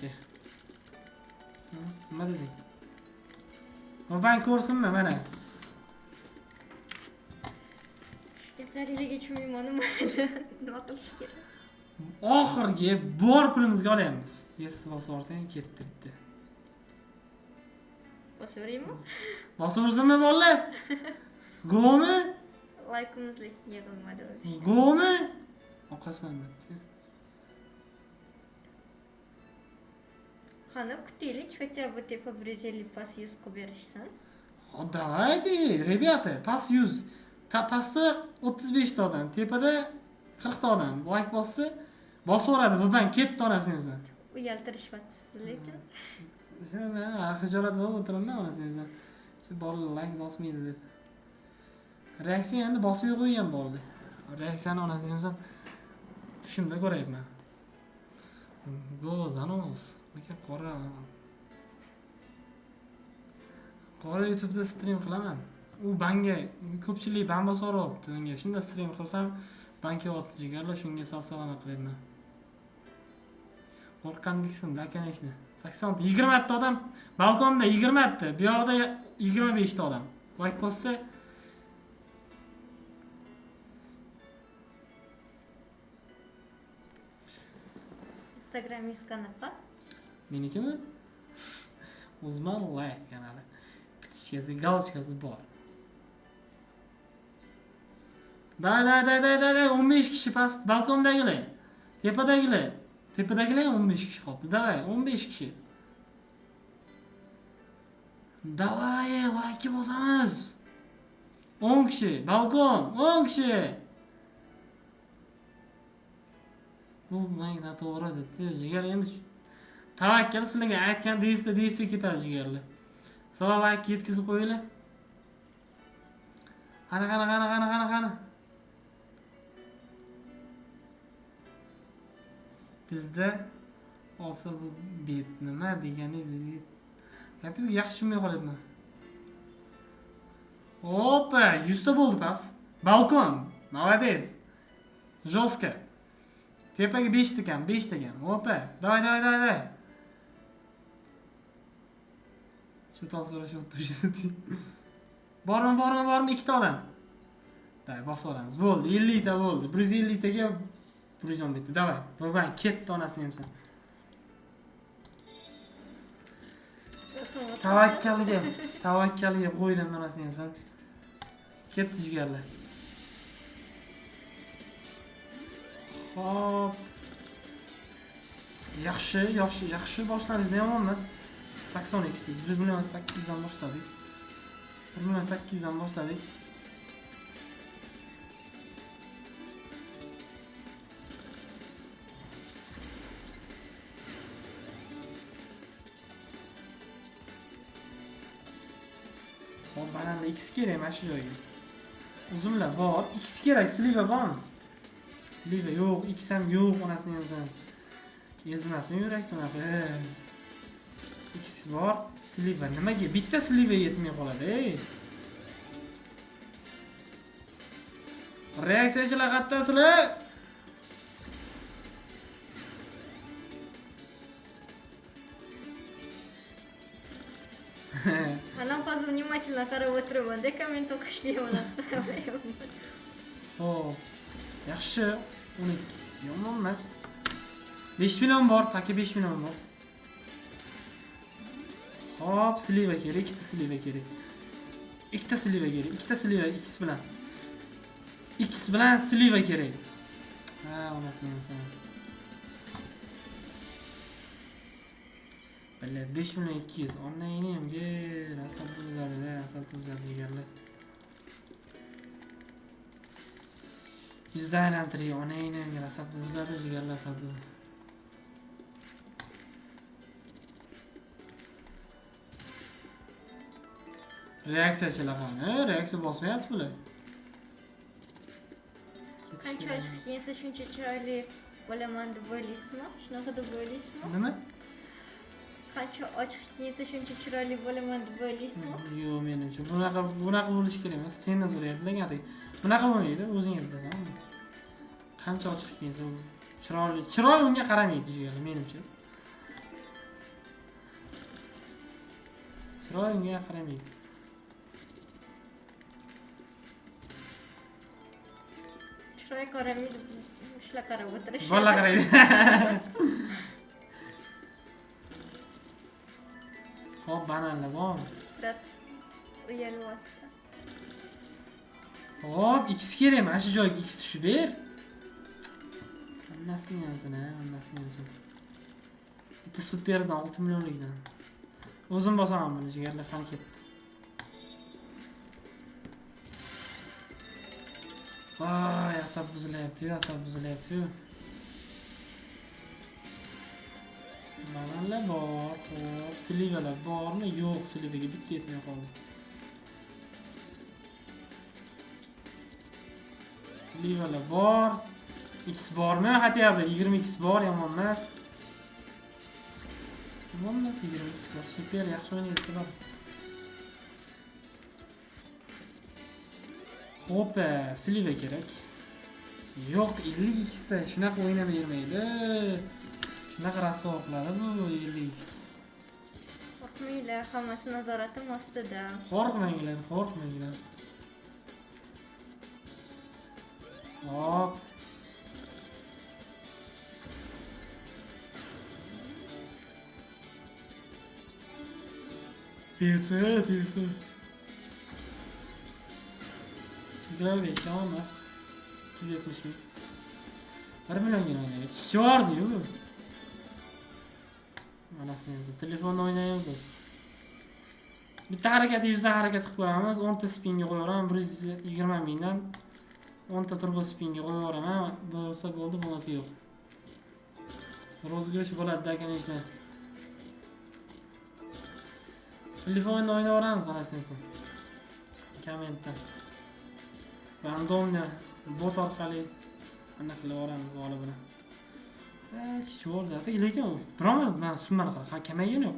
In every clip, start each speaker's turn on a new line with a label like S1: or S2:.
S1: aka. Nima deding? Bank ko'rsinmi mana?
S2: Gaplaringizga tushunmayman, mayli. Nima qilish kerak?
S1: Oxirgi bor pulimizga olyapmiz. Yes bosib yuborsang ketdi bitta.
S2: Bosaveraymi?
S1: Bosaversinmi bolalar? Go'mi?
S2: Laykimiz lekin yig'ilmadi o'zi.
S1: Go'mi? Oqasan bitta.
S2: Qani kutaylik, хотя бы tepa 150 past 100 qilib berishsin.
S1: Hop, давайте, ребята, past 100. Pastda 35 ta odam, tepada 40 ta odam. Like bossa, bosaveradi, bu bank ketdi onasini o'zi.
S2: Uyaltirishyapti siz lekin.
S1: Xijolat bo'lib o'tiribman onasini o'zi. Shu bolalar like bosmaydi deb. Reaksiya endi bosmay qo'ygan bo'ldi. Reaksiyani onasini o'zi tushimda ko'rayapman. Go zanos. Aka qora. Qora YouTube'da stream qilaman. U banga ko'pchilik ban bosoryapti unga. Shunda stream qilsam ban kelyapti jigarlar, shunga sal-sal anaqa qilyapman. Qo'rqqandiksin, да, конечно. 80 20 ta odam balkonda 20 ta, bu yoqda 25 ta odam. Like bossa
S2: Instagramingiz qanaqa?
S1: Menikimi? Uzman Live kanali. Pitichkasi, galochkasi bor. Day, day, day, day, day, day, 15 kishi past balkondagilar. Tepadagilar. Tepadagilar ham 15 kishi qoldi. Davay, 15 kishi. Davay, like bosamiz. 10 kishi, balkon, 10 kishi. Bu menga noto'g'ri debdi. Jigar endi tavakkal sizlarga aytgan deysa, deysa ketadi jigarlar. Sizlar like yetkazib qo'yinglar. Qani, qani, qani, qani, qani, qani. Bizda olsa bu bet nima deganingiz gapingizga yaxshi tushunmay qolyapman. Hoppa, 100 ta bo'ldi past. Balkon, молодец. Жестко. Tepaga 5 ta kam, 5 ta kam. Hoppa, давай, давай, давай, давай. Shu tol so'rashyapti. Bormi, bormi, bormi? 2 ta odam. Davay, bosib olamiz. Bo'ldi, 50 ta bo'ldi. 150 taga 110 bitta. Davay, bu ketdi onasini yemsin. Tavakkalga, tavakkalga qo'ydim onasini yemsin. Ketdi jigarlar. Hop. Yaxshi, yaxshi, yaxshi boshlanishda yomon emas. Sakson x, bir million sakkiz yuzdan boshladik. Bir million sakkiz yuzdan boshladik. Hop, bananli X kerak mana shu joyga. Uzumlar bor, X kerak, sliva bormi? Sliva yo'q, X ham yo'q, onasini yemsin. Ezmasin yurakni unaqa. X bor, sliva nimaga? Bitta sliva yetmay qoladi, ey. Reaksiyachilar qayerdasizlar?
S2: Mana hozir внимательно qarab o'tiraman-da, komment o'qishga mana.
S1: Xo'p. Yaxshi, 12 yomon emas. 5 million bor, paki 5 million bor. Hop, sliva kerak, ikkita sliva kerak. Ikkita sliva kerak, ikkita sliva X bilan. X bilan sliva kerak. Ha, onasini yemsin. Billat, 5 million ikki yuz. Onangni ham ber, asab buzadi, asab buzadi jigarlar. Yuzdan aylantiring, onangni ham ber, asab buzadi jigarlar, asab buzadi. Reaksiyachilar qani? Reaksiya bosmayapti bular.
S2: Qancha ochiq kiyinsa shuncha chiroyli bo'laman deb o'ylaysizmi? Shunaqa deb o'ylaysizmi?
S1: Nima?
S2: Qancha ochiq kiyinsa shuncha chiroyli bo'laman deb o'ylaysizmi?
S1: Yo'q, menimcha bunaqa bo'lishi kerak emas. Sendan so'rayaptilar, gaping. Bunaqa bo'lmaydi, o'zing bilasan. Qancha ochiq kiyinsa chiroyli, chiroy unga qaramaydi jigarlar, menimcha. Chiroyimga qaramaydi.
S2: Chiroy qaramaydi, shular qarab o'tirishadi.
S1: Bolalar qaraydi. Xo'p, bananlar bormi?
S2: Brat uyalyapti.
S1: Hop, X kerak, mana shu joyga X tushib ber. Hammasini yemsin, ha, hammasini yemsin. Bitta superdan 6 millionlikdan. O'zim bosaman buni, jigarlar qani ketdi. Voy, asab buzilyapti-yu, asab buzilyapti-yu. Bananlar bor, xo'p, slivalar bormi? Yo'q, slivaga bitta yetmay qoldi. Slivalar bor. X bormi? Хотя бы 20 X bor, yomon emas. Yomon emas, 20 X bor. Super, yaxshi o'ynayapti. Hoppa, sliva kerak. Yo'q, 50 X da shunaqa o'ynamaydi. Shunaqa rasvo qiladi bu 50 X.
S2: Qo'rqmanglar, hammasi nazoratim ostida.
S1: Qo'rqmanglar, qo'rqmanglar. Hop. Bersa, bersa. 25 yomon emas. 270 ming. 1 millionga o'ynaydi. Chiqardi-yu. Manasini ham telefonda o'ynaymiz. Bitta harakati 100 dan harakat qilib ko'ramiz. 10 ta spinga qo'yaveraman, 120 mingdan 10 ta turbo spinga qo'yaveraman. Bo'lsa bo'ldi, bo'lmasa yo'q. Rozыгрыш bo'ladi-da, конечно. Telefonda o'ynayveramiz, onasini so'ng. Kommentda. Randomni bot orqali aniq qilaveramiz g'olibini. Chiqardi. Lekin biror man summani qara, ha, kamaygan yo'q.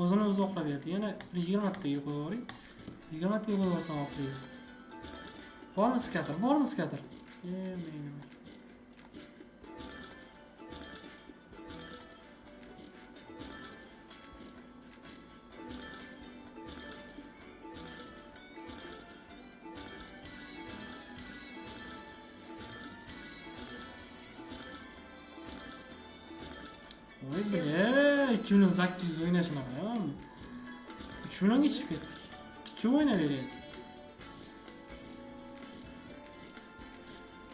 S1: O'zini o'zi oqlab berdi. Yana 20 taga qo'yavering. 20 taga qo'yib oqlaydi. Bormi skater? Bormi skater? Mayli. Voy bile, 2 million 800 o'ynashni qilamanmi? 3 millionga chiqib ketdik. Kim o'ynab beryapti?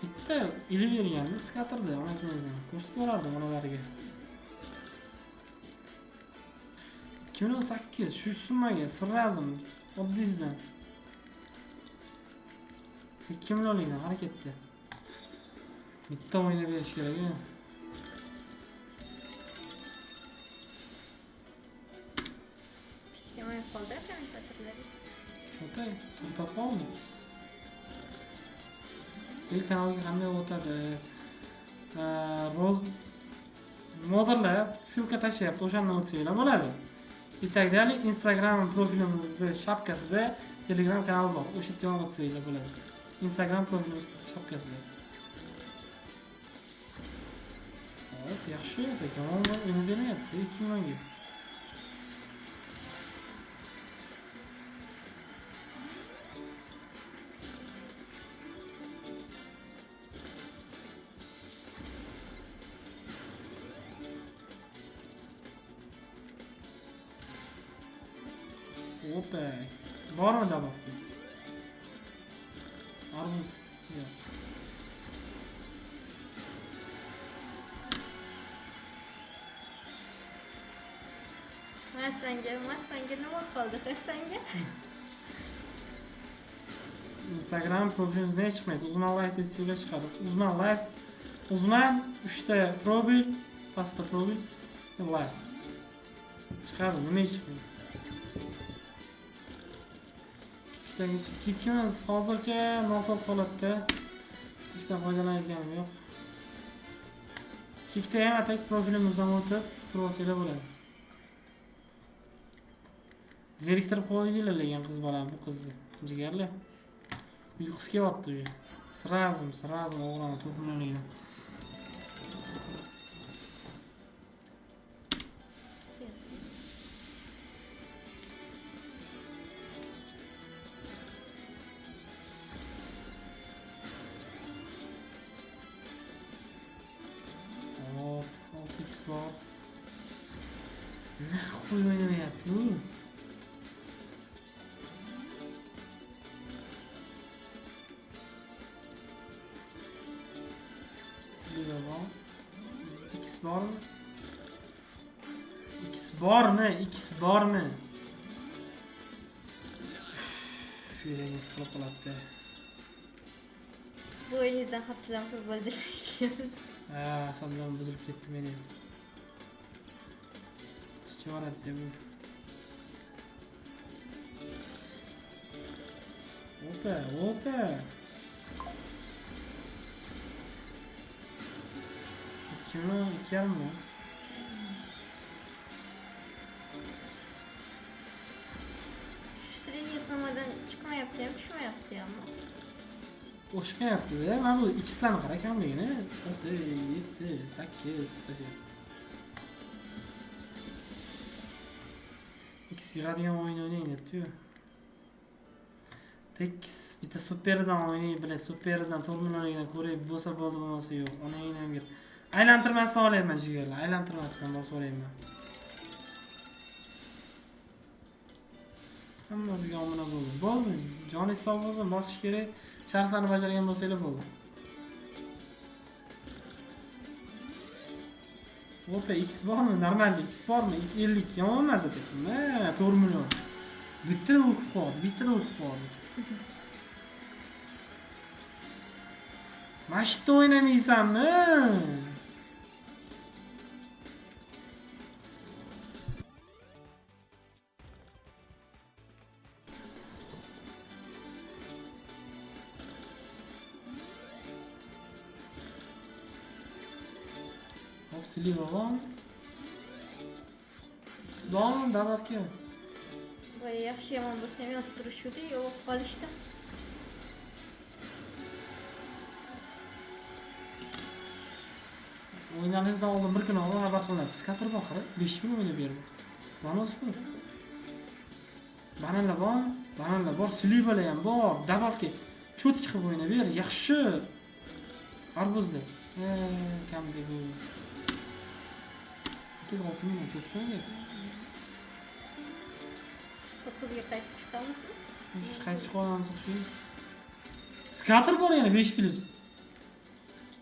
S1: Bitta ilib berganda skaterda onasini ko'rsatib yuborardim onalarga. 2 million 800 shu summaga sirrazim oddiysidan. 2 millionlikdan harakatda. Bitta o'ynab berish kerak-ku.
S2: Ishlamay qoldi kommentatorlaringiz.
S1: To'xta, to'xtab qoldi. Bu kanalga qanday o'tadi? Roz modellar ссылка tashlayapti, o'shandan o'tsanglar bo'ladi. И так далее. Instagram profilimizda shapkasida Telegram kanali bor. O'sha yerga o'tsanglar bo'ladi. Instagram profilimiz shapkasida. Xo'p, yaxshi, yomon o'ynab bermayapti 2 millionga. Opa, bormi добавка? Arbuz yo'q.
S2: Massanga nima qoldi, sanga?
S1: Instagram profilimizda hech chiqmaydi. Uzman Live desanglar chiqadi. Uzman Live, Uzman 3 ta profil, pastda profil, live. Chiqadi, nima chiqmaydi? Kikimiz hozircha nosoz holatda. Hechdan foydalanayotganim yo'q. Kikda ham atak profilimizdan o'tib turib bo'ladi. Zeriktirib qo'ydilar lekin qiz bolam bu qizni. Jigarli. Uyqusi kelyapti uyi. Sразу o'g'rani 4 millionlikdan. bor. Naxuy o'ynamayapti bu. Sliva bor. X bormi? X bormi? X bormi? Yuragim siqilib qoladi.
S2: Bu o'yiningizdan hafsalam pir bo'ldi lekin.
S1: Ha, asablarim buzilib ketdi meni ham. Chiqaradi bu. Opa, opa. 2 million, 2,5 million.
S2: Shu средний summadan chiqmayapti ham, tushmayapti ham.
S1: O'xshamayapti-da. Mana bu X'larni qara kamligini. 6, 7, 8 qilib. X yig'adigan o'yin o'ynang debdi-yu. Tekis bitta superdan o'ynay, bilan superdan 4 millionligidan ko'rib bo'lsa bo'ldi, bo'lmasa yo'q. Onangni ham gir. Aylantirmasdan olayman jigarlar, aylantirmasdan bosib olayman. Hammasiga omina bo'ldi. Bo'ldi. Joningiz sog' bo'lsin, bosish kerak. Shartlarni bajargan bo'lsanglar bo'ldi. Opa, X bormi? Normal X bormi? 50 yomon emas aytyapman. Ha, 4 million. Bittada o'qib qoldi, bittada o'qib qoldi. Mana shu yerda o'ynamaysanmi? Hop, sliva bormi? X bormi? Добавка.
S2: Boya yaxshi yomon bo'lsa ham yozib turishuvdi, yo'q qolishdi.
S1: O'yinlaringizdan oldin bir kun oldin xabar qilinadi. Skater bor, qara, 5 ming o'ynab berdi. Zanos bu. Bananlar bor, bananlar bor, slivalar ham bor. Добавка cho't chiqib o'ynab ber, yaxshi. Arbuzlar. Kamda bu. Bitta 6 ming cho't o'ynayapti.
S2: 9ga qaytib chiqamizmi?
S1: Qaytib chiqa olamiz o'xshaydi. Skater bor yana 5 plus.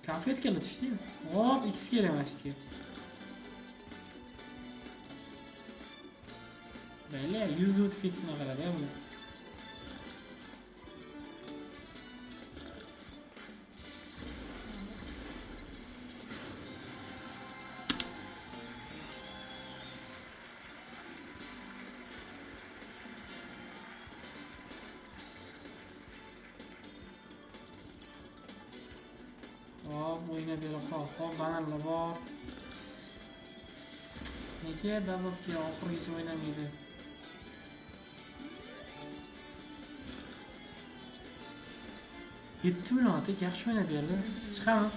S1: Konfetkalar tushdi-yu. Hop, X kerak mana shu yerga. Mayli, 100 o'tib ketishini qaradi buni. Hop, o'ynab bera qol. Hop, bananlar bor. Nega добавка oxirigacha o'ynamaydi? 7 million tek yaxshi o'ynab berdi. Chiqamiz.